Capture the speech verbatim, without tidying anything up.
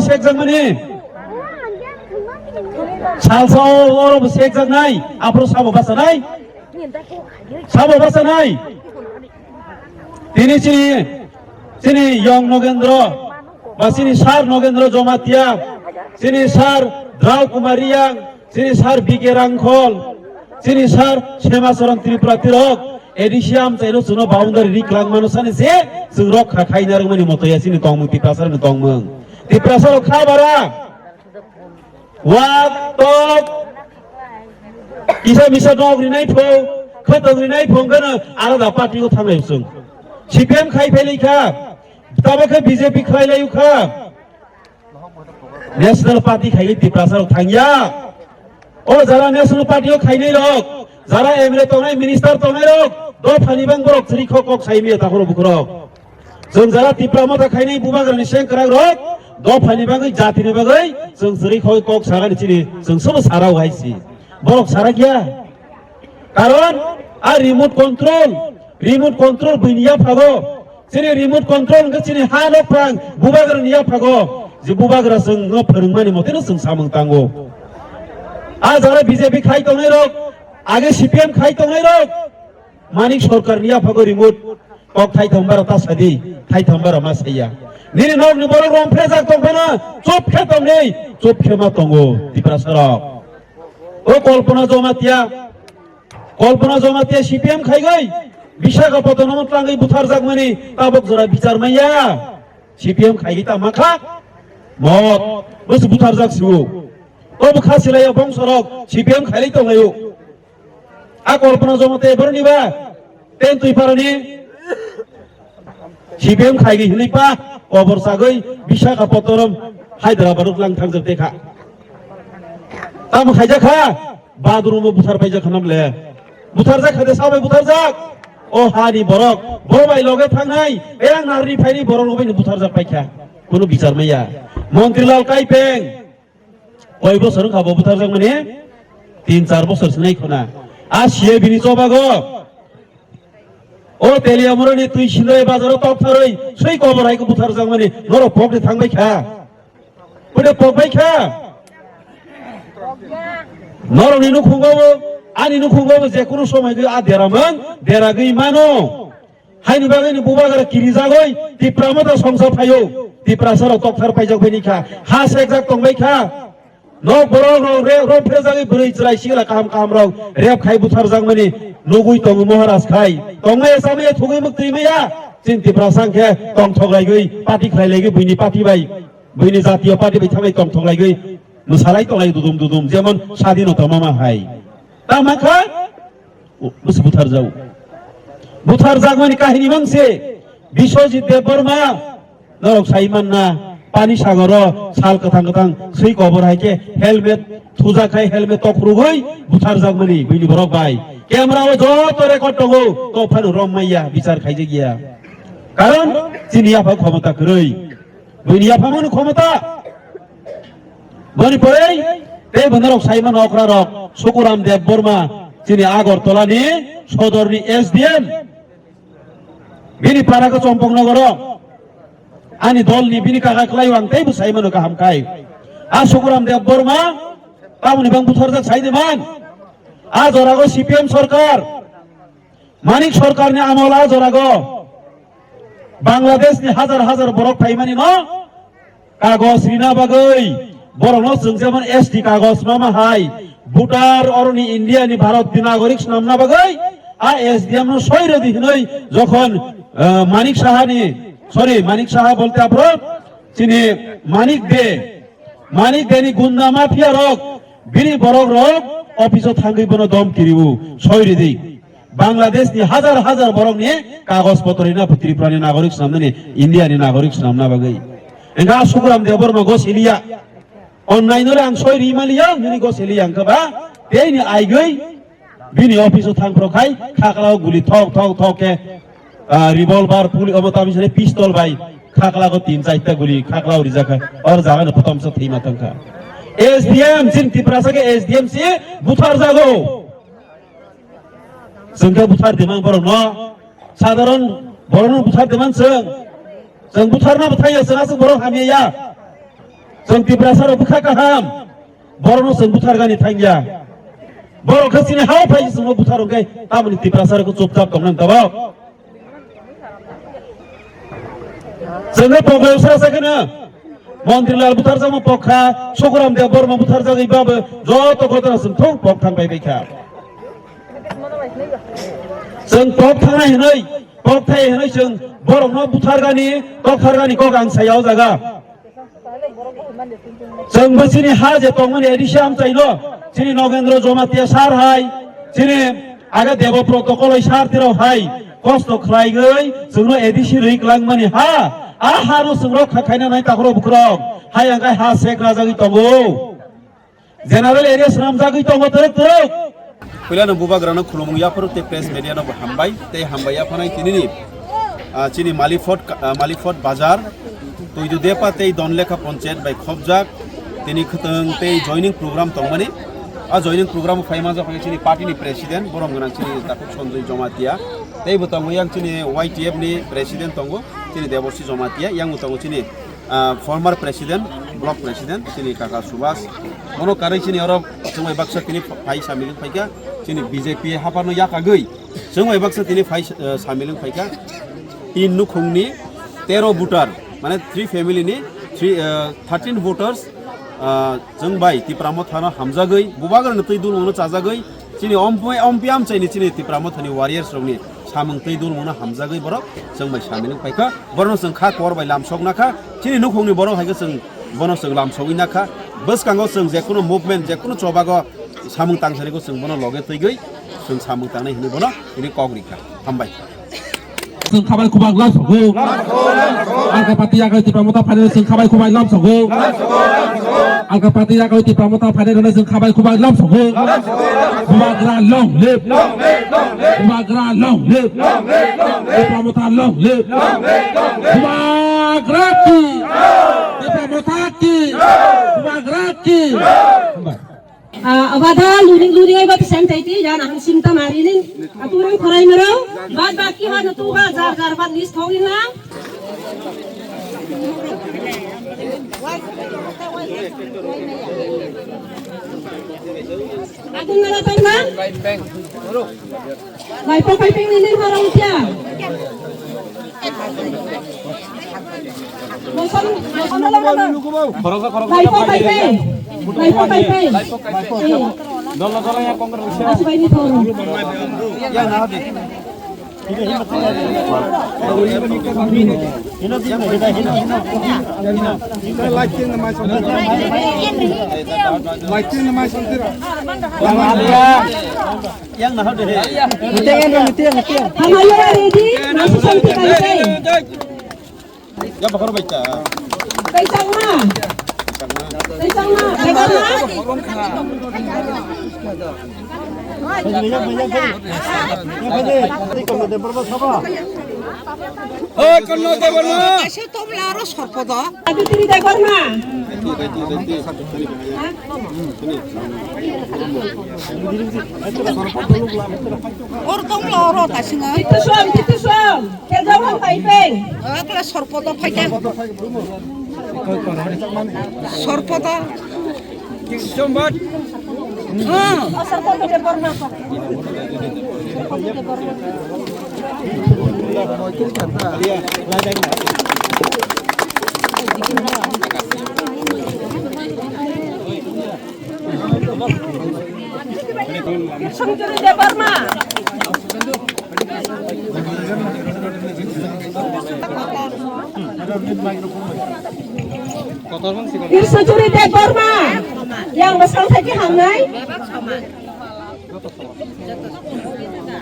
Sekjakmani. Salsa o oro bo sekjaknai. Aphuru sabo bachanai. Sabo bachanai. Tini chini, chini Yong Nogendro, ba chini Sir Nogendro Jomatia, chini Sir Drau Kumar Riang, chini Sir B K Rangkhol, chini Sir Semacharan Tripura tirok, A D C amchaino chwngno boundary ri kwlangmano sani se chwng rokha khaina rwmani motoya chini tongmung Tiprasarni tongmung. Tiprasarok kha bara. Wak tok. Kisa misa nok rinai pho, khotong rinai pho, gana alada party o thanglai chwng. C P M khai phailai kha, tabo khe B J P khlai lai kha. National Party khai Tiprasa rok thangya. O jara National Party o khainai rok, jara M L A tongnai, minister tongnai rok, dophani bang borok chiri kho kok sai miya takhoro bukhorok. Chwng jara Tipra Motha khainai bubagrani sengkwrak rok, dophani bagwi, jatini bagwi, chwng chwrwi khogwi kok sagani chini, chwng sobo sarao hai si. Borok sarakya. Karon, a remote control, remote control buini yaphago. Chini remote control hwnkhe chini ha nokphang bubagrani yaphago. Je bubagra chwngno phwrwngmani moteno chwng samung tango. A jara B J P khai tongnai rok, age C P M khai tongnai rok, Manik Sarkarni yaphago remote kok thaitham bara ta sadi, thaitham bara ma saiya. Nini nokni borok romphejak tongphano, chup khe tongni, chup khe ma tongo Tiprasa rok. O Kalpana Jomatia, Kalpana Jomatia C P M khaigwi, Visakhapatnam twlangwi butharjakmani tabok jora bichar manya. C P M khaigwi ta makha, mot, bwswk butharjak siwo. Tobo kha silaiya bongsorok C P M khailai tonglaio. A Kalpana Jomatia boroni ba, ten twi parani C P M khaigwi hinwi pa, kobor sagwi Visakhapatnam Hyderabad o lang thangjak te kha. Tamo khaijak kha, badrum o buthar paijak kha namle. Buthar jak kha de sabai buthar jak. O hani borok, bo bai loge thangnai, eyang narni phaini borok no bai buthar jak paikha. Kunu bichar maya. Montri Lal Kaipeng, Koi bosor wngkha bo butharjakmani? Tin char bosor swnai khuna. A C A B ni chobago. O Teliamurani twi sindai bazaro toktharwi swi kobor hai butharjakmani norok pokri thangbai kha. Pwede pokbai kha. Norokni nukhungo bo, ani nukhungo bo je kunu somoi gwi a deramang, deragwi mano. Haini bagwi ni bubagra kirijagwi Tipra Motha songsa phaio, Tiprasa rok tokthar paijak bai ni kha, ha sekjak tongbai kha. Nok borok rok re, rok phejagwi bwrwi chwrai sikla kaham kaham rok rep khai butharjakmani nugwi tongo Maharaj khai. Tongmaya chamaya thugwi mwktwi maya, chini Tiprasa hwnkhe tongthok laigwi party khlai laigwi buini party bai, buini jatiyo party bai thanglai tongthok laigwi mwsalai tonglai dudum dudum, jemon sadinota mama hai. Tamo kha? Bwswk butharjao. Butharjakmani kahini mang se Biswajit Debbarma, norok sai manna, Pani Sagoro sal kwthang kwthang swi kobor hai khe helmet thujak khai helmet tok rwgwi butharjakmani buini borok bai. Camera o joto record tongo, to phano rom maya bichar khaijak ya. Karon chini yapha khomota kwrwi. Buini yapha mano khomota. Boni pore tei bo norok sai mano okra rok Sukuram Debbarma chini Agartala ni sodor ni S D M. Bini para khe Chompok Nogoro. Ani dol ni bini kaka kwlai ang tei bo sai mano kaham khai. A Sukuram Debbarma tamoni bang butharjak sai de man. A jorago C P M sorkar. Manik Sarkarni amol a jorago Bangladeshni hajar hajar borok phaimani no kagoj rina bagwi borokno chwng jemon S T kagoj mama hai voter oroni Indiani Bharatni nagorik swnamna bagwi a S D M no soi rwdi hinwi jokhon, eh, Manik Sahani, sorry, Manik Saha bolte aphro chini Manik De, Manik Deni gunda mafia rok bini borok rok office o thangwi bono dom kiriu soi rwdi. Bangladesh ni hajar hajar borok ni kagoj potro rina Tripura ni nagorik swnamnani, India ni nagorik swnamna bagwi. Engkha Sukuram Debbarma go siliya. Onnai nole ang soi ri maliya, nini go siliya engkha ba, tei ni aigwi bini office o thang phro khai, khakla o guli thok thok thok khe, ah, revolver, puli, omo tami sene pistol bai, khakla go tin chaita guli, khakla o rijak kha, or jaga no photom sa thima thang kha. S D M, chini Tiprasa khe S D M si buthar jago. Chwng khe buthar dimang borok no. Sadharon borok no buthar dimang chwng. Chwng buthar na buthar ya, chwng aswk borok hamya ya. Chwng Tiprasa rok bwkha kaham. Borokno chwng buthargani thangya. Borok khe chini hao phai chwngno buthar hwnkhe tamoni Tiprasa rok chupchap tongnani tabok. Chwngno pokha sa sa kheno Montri Lal butharjakma pokha, Sukuram Deb Borma butharjagwi babo joto ghotona chwng thung pok thang bai bai kha. Chwng pok thangnai hwnwi, pok thai hwnwi chwng borokno buthargani, tokhargani kok ang saya o jaga. Chwng bo chini ha je tongmani A D C amchaino, chini Nogendro Jomatia sir hai, chini aga Debo Protocol hai sir tirok hai, kosto khlaigwi chwngno A D C rwi klangmani ha, a hano chwng rokha khaina nai takhorok bukhorok, hai angkai ha sek rajagwi tongo. General area swnamjagwi tongo twrwk twrwk. Puilano bubagrano khulumung yapharo tei press media no bo hambai tei hambai yaphanai tinini, ah, chini Malifot, ah, Malifot bazar, Tuidu Depa tei Donlekha Ponchayat bai khopjak tini khwtwng tei joining program tongmani. A joining program o phai manjak phai chini party ni president borom gwnang chini Takhuk Sanjoy Jomatia tei bo tongo yang chini Y T F ni president tongo chini Deborsi Jomatia, yang bo tongo chini ah, former president, block president, chini kaka Subhas. Bono karwi chini oro chwngbai baksa tini phai samilwng phaikha, chini B J P haphano yakagwi chwngbai baksa tini phai, eh, samilwng phaikha. Tin nukhungni tero voter, mane three family ni three, eh, thirteen voters, ah, chwngbai Tipra Mothano hamjagwi, bubagrano twi dulmungno chajagwi, chini ompi-, ompi amchaini chini Tipra Mothani warriors rokni samung twi dulmungno hamjagwi borok chwngbai samilwng phaikha. Borokno chwng kha kor bai lamsok nakha. Chini nukhungni borok hai khe chwng bono chwng lamsogwi nakha. Bwskango chwng jekunu movement, jekunu chobago samung tangsaniko chwng bono loge twigwi chwng samung tangnai hwnwi bono tini kok rikha. Hambai. Chwng khabai khubak lamsogo. Alka party yagai Tipra Motha phainai chwng khabai khubak lamsogo. Alka party yagai Tipra Motha phainai rwna chwng khabai khubak lamsogo. Bubagra long live. Bubagra long live. Tipra Motha long live. Bubagra ki. Tipra Motha ki. Bubagra ki. Hambai. Ah, abada luring luring ai bat sen tai ti jan aham sim ta mari ning. Aturang khorai mero. Bad baki ha natu ba jar jar bat lis thong ina. Adun nara tang na. Maipo paiping nini harang tia. Maipo paiping. Maipo paiping. Asbai ni thoro. Yang naha de he. Hamaya ready, masuk sampai kai kai. Ya bakar baca. Kai changma. Kai changma. Kai changma. Oh, kono de bono. Asu tom laro sorpodo. Adi tiri de korma. Or tom laro tasinga. Itu suam, itu suam. Kerja uang paipeng. Akla sorpoto phaikha. Sorpoto. Sombat. Ah. Sangchuri Debbarma. Irsachuri Debbarma. Yang besar saja hamnai.